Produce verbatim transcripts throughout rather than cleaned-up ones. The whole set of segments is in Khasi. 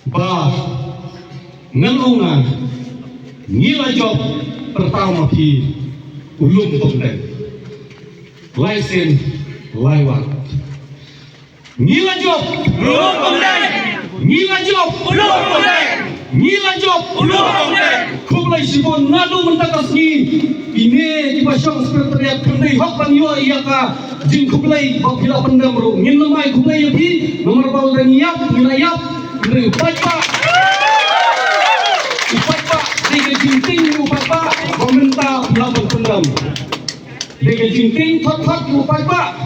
Ba ngan ong nga, ngi la jop pyrta ma phi u lum pong deng. Lai sien lai wat. Ngi la jop u lum pong deng. Ngi la jop u lum pong deng. Ngi la jop u lum pong deng. Khublei shibun, naduh mynta ka sngi kine kiba shong secretariat khyndai hok ban ïoh ïa ka jingkhublei ba phi la pyndem ruh. Ngin ym ai khublei ïa phi namar ba u dang ïap, ngi la ïap. Hynrei u paidbah, u paidbah, dei ka jingtieng u paidbah ba mynta u la ban pyndem. Dei ka jingtieng thot thot u paidbah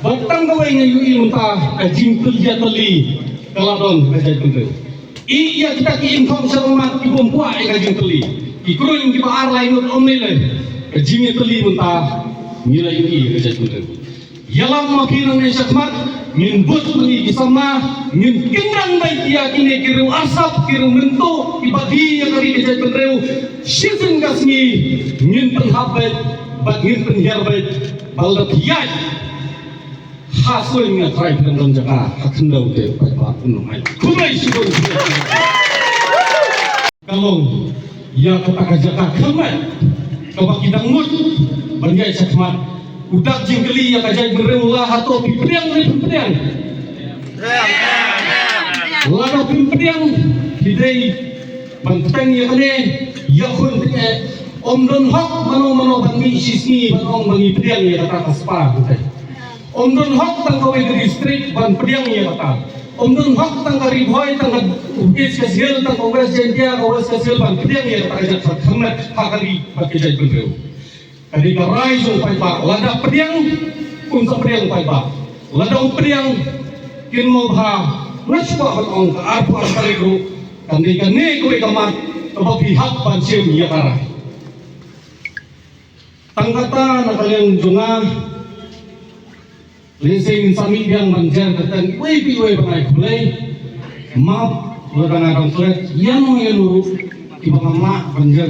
ba tang kawei nga ïohi mynta ka jingtylli ïatylli ka la don ka jaitbynriew. Ïa kita ki ingkhong sha ummat ki bym kwah ïa ka jingtylli. Ki kruiñ kiba ar lai ngut ym lei lei. Ka jingïatylli mynta ngi la ïohi ïa ka jaitbynriew. Ïalam ma phi nangne shakhmat, ngin bud ma ngi ki samla, ngin kynrang beit ïa kine ki riew arsap, ki riew myntoi kiba die ïa ka ri ka jaitbynriew. Shisien ka sngi ngin pynhap beit bad ngin pynhiar beit ba lada phi ïaid ha suiñ nga trai phi dang don jaka ha khyndew te u paidbah un ym ai. Khublei shibun. Ka long ïa kata ka jaka khyllem kaba ki dang mut ban ïaid shakhmat. U dak jingkylli ïa ka jaitbynriew, la hato phi pdiang ne phim pdiang? Lada phim pdiang, phi dei ban pdiang ïa kane, ïa khun phi eh. Ym don hok mano mano ban mih shisngi ban ong ba ngi pdiang ïa kata ka spah phi dei. Ym don hok tang kawei ka district ban pdiang ïa kata. Ym don hok tang ka Ri Bhoi, tang ka East Khasi Hills, tang ka West Jaintia, ka West Khasi Hills ban pdiang ïa kata ka jaka khyllem ha ka ri bad ka jaitbynriew. Ka dei ka rai jong u paidbah, lada pdiang, un sa pdiang u paidbah. Lada um pdiang, kin mo bha, nga shu kwah ban ong ka arphew ar tarik ruh kan dei kane kawei ka mat kaba phi hap ban shim ïa ka rai. Tang kata na ka liang jong nga, lehse ngin sa mih biang ban jer kyrteng iwei pa iwei ban ai khublei. Map lada nga dang klet ïano ïano ruh kiba nga map ban jer.